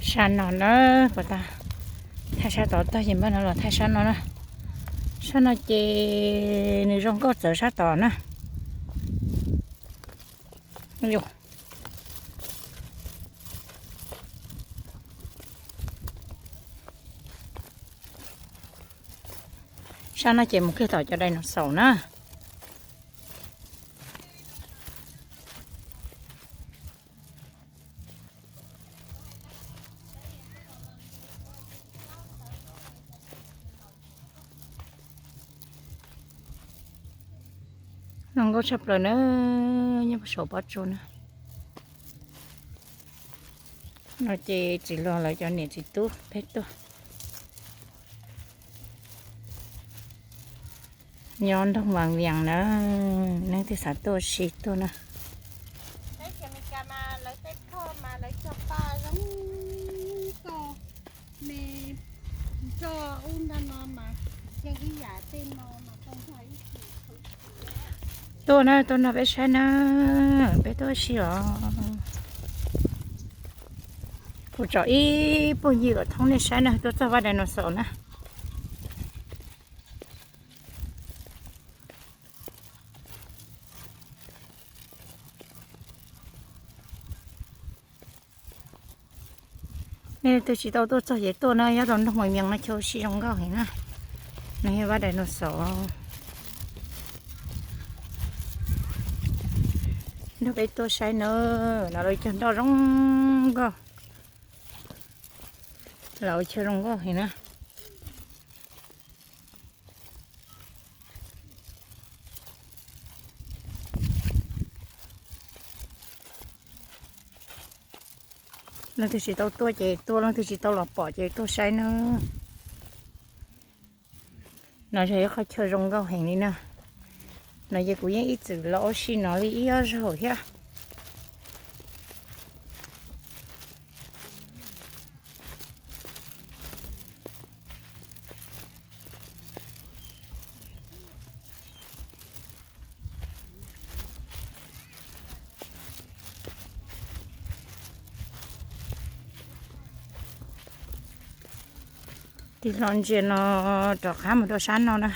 Sab no na, puas tau? Thaij sab tod tag ces npaj no los thaij sab no na. Sab no ces nws zoo nkauj txawv sab tod na. Sab no ces mus kiag tom cov dinosaur na. Zoo nkauj tshaj plaws na, nyob puag saum pob tsuas na. No ces txiv hluas lawv cov niam txiv tub peb tuaj nyob nroog Vas Vias na, leej twg xav tuaj ua si tuaj na. Tuaj na, tuaj nrog peb saib na, peb tuaj ua si os. Kuv tso ib puag ncig kom thoob nej saib na, tuaj txog vaj dinosaur na. Nej leej twg tsis tau tuaj txog ces tuaj na, nyob rau nroog Vas Vias no chaw ua si zoo nkauj heev na. No yog vaj dinosaur. Nrog peb tuaj saib na, no lawv cog nroj zoo nkauj, lawv chaw zoo nkauj heev na. Leej twg tsis tau tuaj ces tuaj, leej twg tsis tau los pom ces tuaj saib na. No yog ib qhov chaw zoo nkauj heev li na. No ces kuv yeej ib txwm los ua si no li ib ob zaug thiab. Tig hlo ntsia no rov qab mus rau sab no na.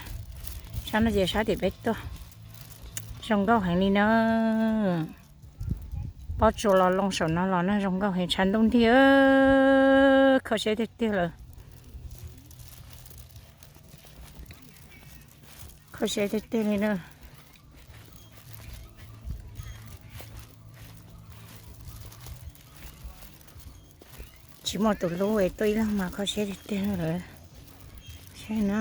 Sab no ces sab tim peb tuaj. Zoo nkauj heev li na. Pob tsuas los loo saum no los na, zoo nkauj heev, tshav ntuj nrig, kho siab tiag tiag lawm. Kho siab tiag tiag li na. Tsis muaj tus hlub es tuaj ib leeg mas kho siab tiag tiag lawm. Saib na.